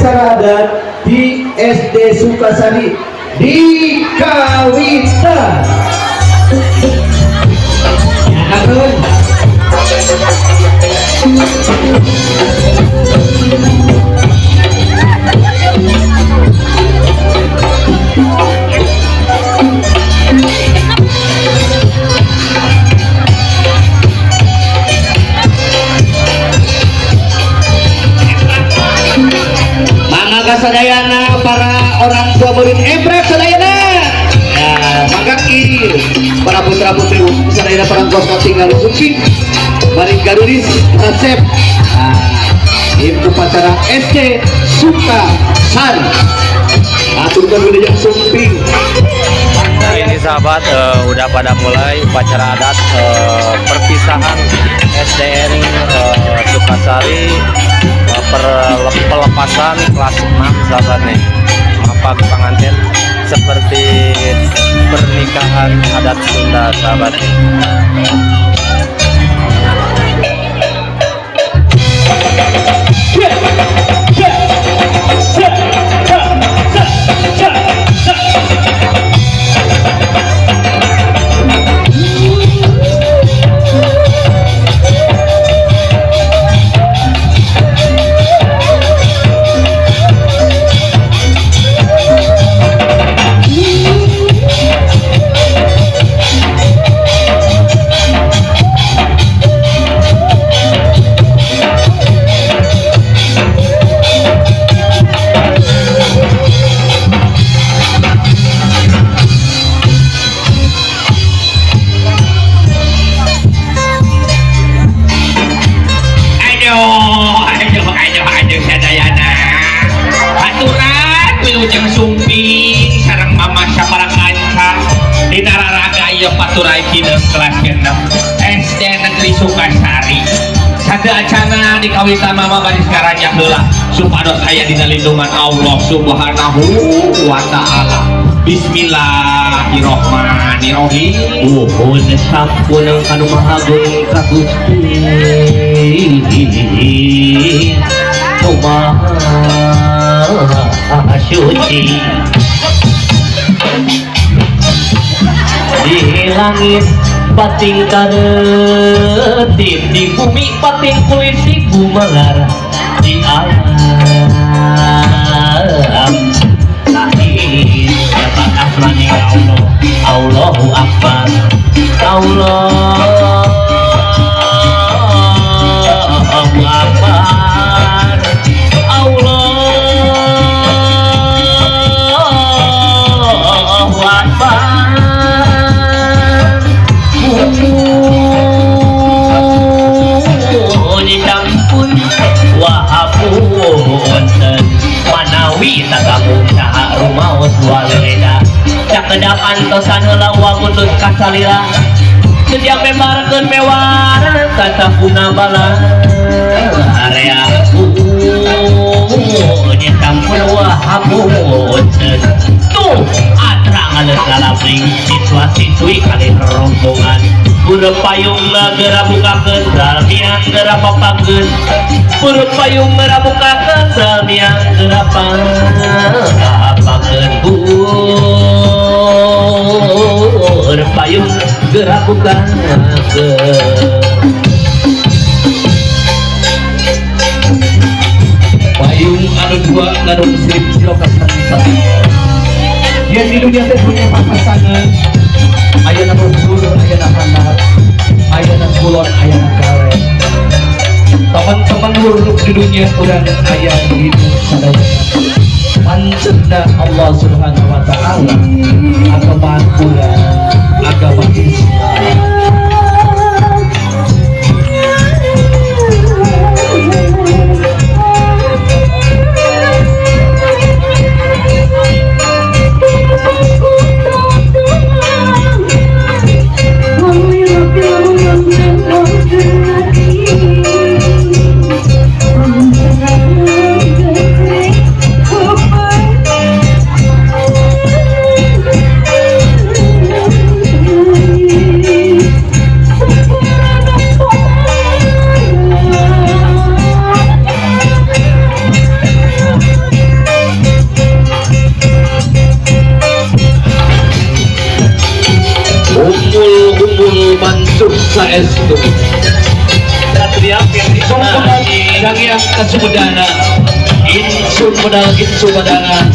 Upacara adat di SD Sukasari di Kawita. Ya, Kang. Mangga sadayana para orang tua murid, ebrat sadayana. Ya, mangga ki para putra putri sadayana, para tos tinggal sumping bari garulis resep. Nah, ieu upacara SD Sukasari. Aturkan wilujeng sumping. Nah, ini sahabat, udah pada mulai upacara adat perpisahan SDN Sukasari, pelepasan kelas 6, sahabat nih. Mapag pengantin seperti pernikahan adat Sunda, sahabat. Aduh, aduh, aduh, aduh, sadayana. Aturan wilujeng sumping sareng mama sapara kanca dina raraga ieu paturai hideung kelas 6 SD Negeri Sukasari. Sateuacana di kawitan mama baris karanjak heula supados aya dina lindungan Allah Subhanahu wa taala. Bismillahirrahmanirrahim. Nuhun sampun kanu Maha Agung ka Gusti Nu Maha Suci. Di langit pating kareutip, di bumi pating kuliti gumelar, di alam lahir dapat asmani Allah. Allahu Akbar, Allahu Akbar, Allahu Akbar. Muji sampun wahapunten manawi tatamu saha rumaos waleda cakedap antosan heula wagutun kasalila setiap membarkeun mewar kasapuna bala area. Muji sampun wahapunten tuh atra ngaleus lalabring siswa-siswi kali rombongan. Pureup payung geura bukakeun, salmiang geura papakeun. Pureup payung geura bukakeun, salmiang geura papakeun. Pureup payung geura bukakeun. Payung anu dua nganu sirip siro kasan. Yen di dunia teh punya papasangan, aya na luhur, aya na handap, aya na kulon, aya na kaler. Teman-teman huruf di dunia urang aya di sadaya pancena Allah Subhanahu wa taala, agama urang agama Islam. Thank you. Saestu. Sumedang yang kasumedana, insun medal insun medana,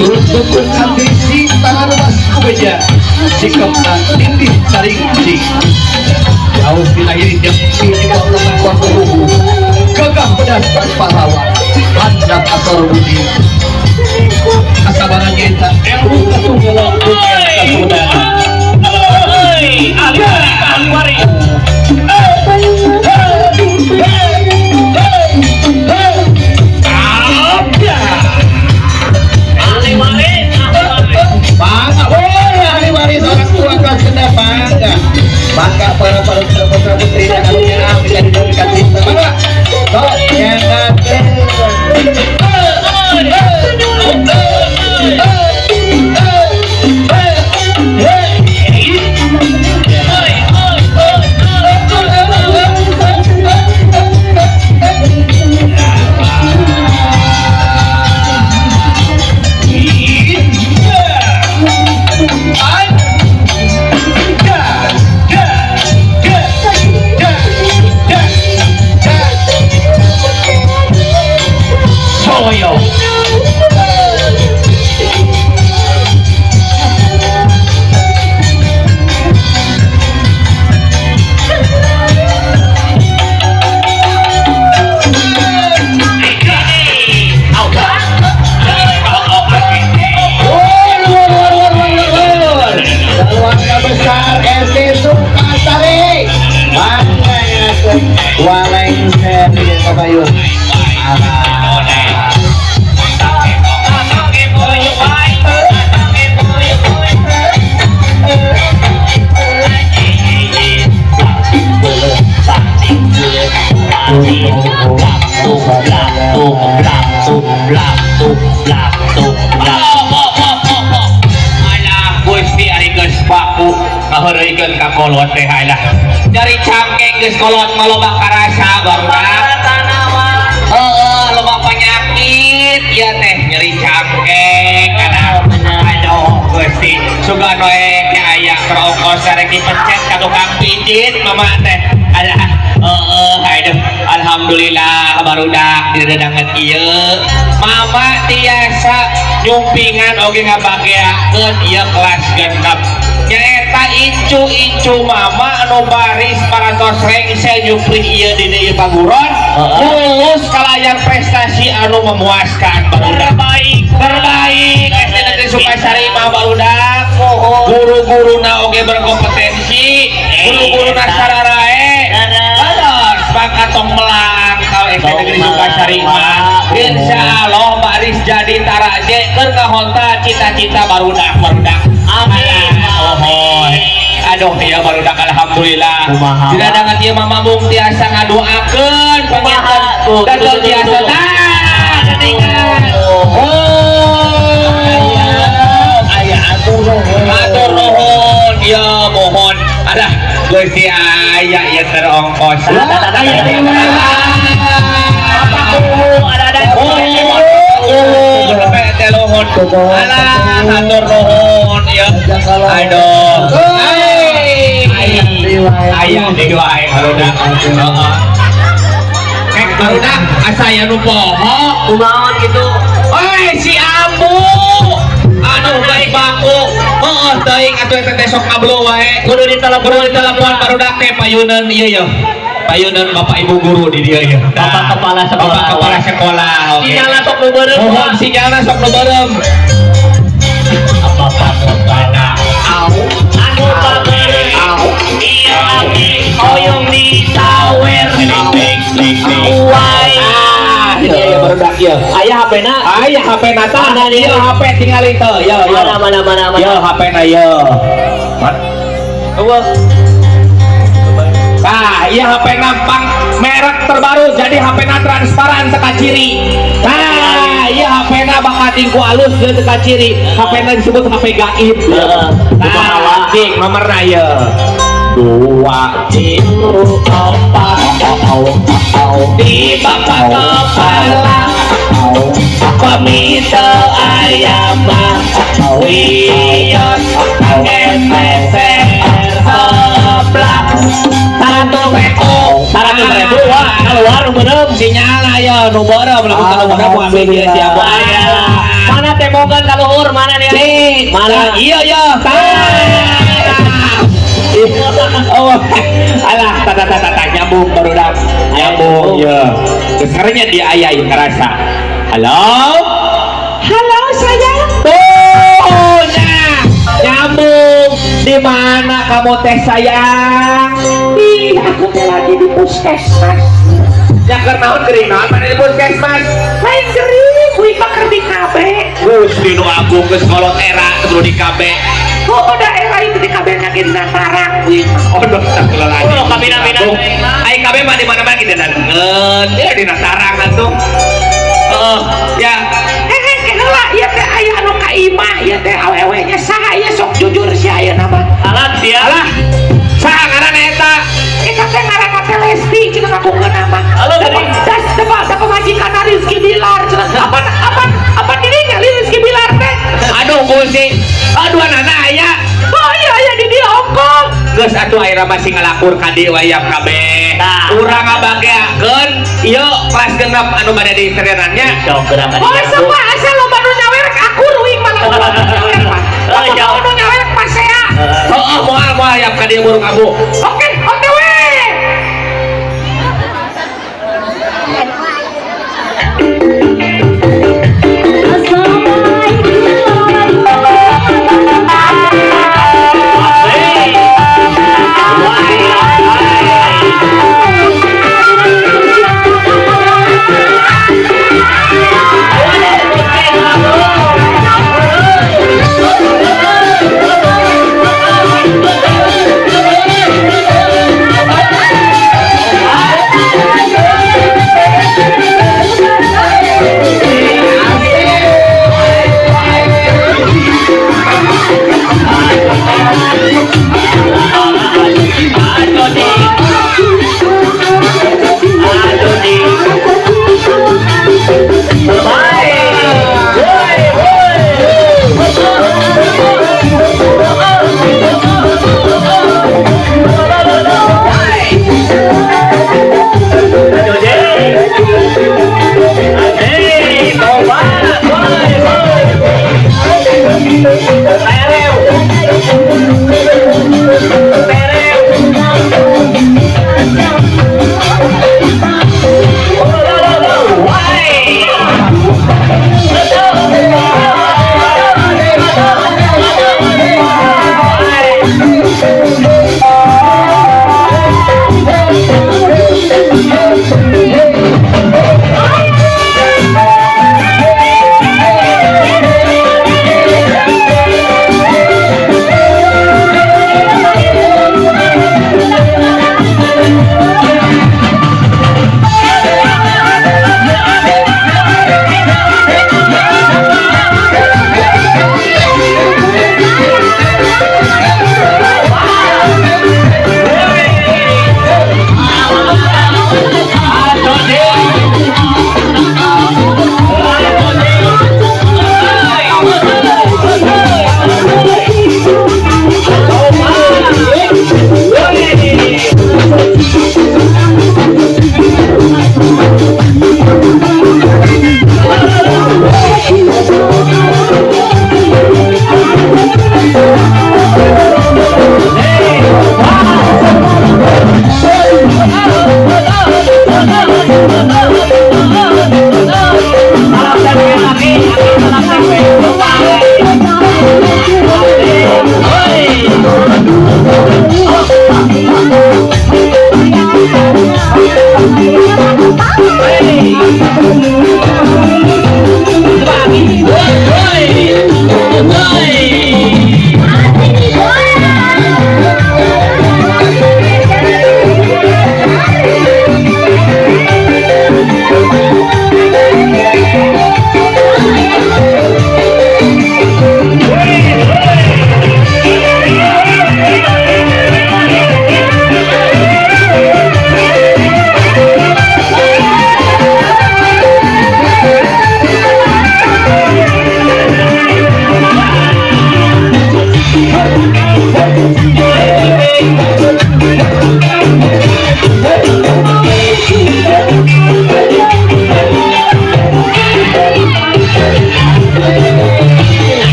turut dukung ambisi tangan mas kubeja, sikap tindih saring cing. Jauh dilahirin yang di bawah kuat tubuh, gagah pedas tanpa lawan, handap asal budi. Kasabaran kita, ilmu ketunggalan dunia kasumedana. Maka para putra putri dan anunya bisa diberikan cinta. Maka tok jangan. Ngaheureuikeun ka kolot teh lah. Jari cangkeng geus kolot mah loba karasa barudak. Heeh, loba penyakit ieu teh nyeri cangkeng kana. Aduh Gusti, sugan we ke aya kerongkos rek dipencet ka tukang pijit mama teh. Alah, heeh, aduh alhamdulillah barudak diredanget ieu. Mama tiasa nyumpingan oge ngabageakeun ieu kelas genep. Nyaeta incu-incu mama anu baris parantos rengse nyuplih ieu dina ieu paguron lulus kalayan prestasi anu memuaskan barudak. Terbaik, terbaik SD Negeri Sukasari mah barudak. Guru-guruna oge berkompetensi, guru-guruna sararae. Baros maka tong melang ka SD Negeri Sukasari mah. Insyaallah baris jadi taraje keur ngahonta cita-cita barudak barudak. Amin. Mohon. Aduh ya barudak alhamdulillah. Tidak dangan ieu mama mung tiasa ngadoakeun panginten dan tiasa tah geuningan. Oh. Aya atur nuhun. Atur nuhun ya mohon. Alah Gusti aya ieu terongkos. Aya deui. Alah hatur nuhun ya. Aduh. Aya deui wae barudak. Heeh. Kek barudak asa aya nu poho. Kumaon kitu? Oi si Ambu. Aduh baik baku. Heeh teuing atuh eta teh sok ngablo wae. Kudu ditelepon barudak teh payuneun ieu ya. Payuneun bapak ibu guru di dieu ya. Bapak kepala sekolah. Bapak kepala sekolah. Oke. Sinyalna sok nu beureum. Mohon sinyalna sok nu beureum. Apa kepala au anu pamer ieu abdi hoyong ditawer wae. Ah, ieu ya barudak ieu. Aya HP-na? Aya HP-na tah. Ieu HP tingali teu. Yo yo. Mana mana mana. Yo HP-na yo. Eueuh. Nah, iya HP nampang merek terbaru jadi HP na transparan teka ciri. Nah, iya HP na bakal tingku alus jeung teka ciri. HP na disebut HP gaib. Nah, cing nomorna ieu. 2 3 4 di bapak kepala komite ayam wios MPR seblak. Sinyal aya nu beureum lamun nu beureum moal dia siapa aya. Mana temogan ka luhur mana nih? Nih, Mana? Iya iya. Oh, alah, tata tata tata nyambung barudak nyambung ya. Sekarangnya dia ayah yang ngerasa. Halo, halo sayang. Tuh, nah, nyambung. Di mana kamu teh sayang? Ih, aku teh lagi di puskesmas. Ya keur naon gering naon mana di puskesmas? Lain gering, kuing mah keur di KB. Gusti nu agung geus kolot era kudu di KB. Oh, daerah itu di KB nya di Natarang kuing mah. Oh, astagfirullahaladzim. Oh, kabina-bina. Ai KB mah di mana-mana kita danengeun. Ya di Natarang atuh. Heeh, ya. Hehe, heula ieu teh aya anu ka imah ieu teh awewe nya saha ieu sok jujur si ayeuna mah. Alah sia. Alah, saha ngaranna eta? Eta teh ngaranna teh Lesti cenah ngakukeun nama. Halo, geuning. Das da pamajikan Rizky Bilar cenah. Apa apa apa dirinya Rizky Bilar teh? Aduh Gusti. Aduh anak aya. Oh iya aya di dieu ongkong. Geus atuh ayeuna masih ngalakur ka dieu wayah kabeh. Tah. Urang ngabageakeun ieu kelas genep anu bade di nya. Sok geura ka Oh, dieu. sama asa loba nu nyawer akur uing mah loba nu nyawer mah. Oh, Loba jauh. nu nyawer pasea. Heeh, moal moal yap ka dieu buruk abu. Oke, on the way. Assalamualaikum.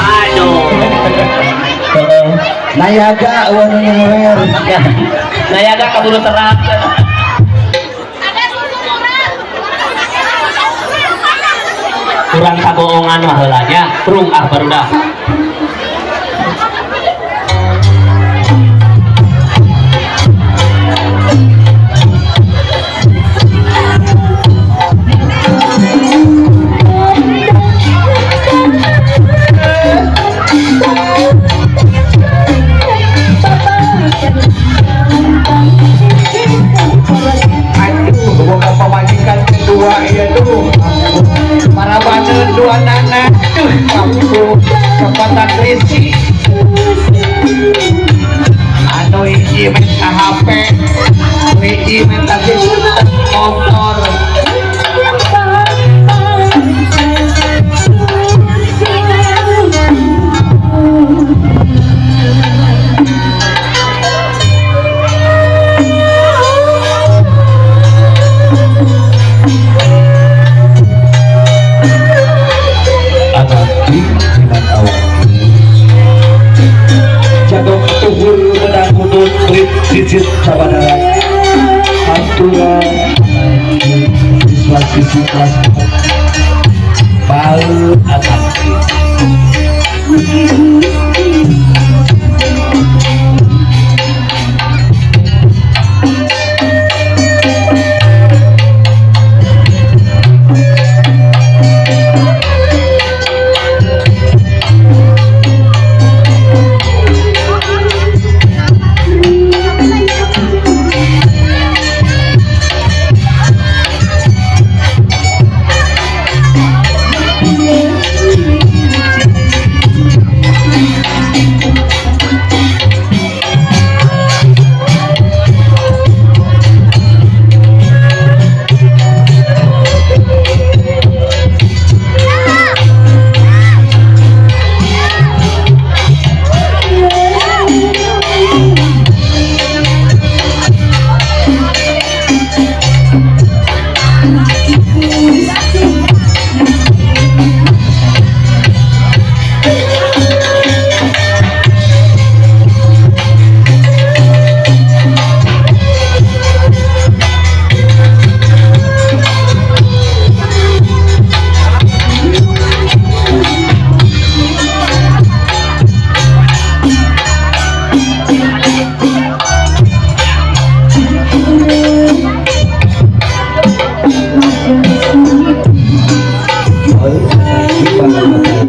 Aduh. Nayaga eueuh nu nyawer. Nayaga kaburu terang. Kurang kabohongan mah heula nya, prung ah barudak. Aduh, boga pamajikan kedua ieu tuh. Para baneun dua nana. Duh, kampung kepatan risi. Anu hiji minta HP, anu hiji minta motor. Abdi jimat awak. Jagong tuhur menang hudut berit cicit sabadara. Pantura siswa siswi kelas 4. Bal abdi.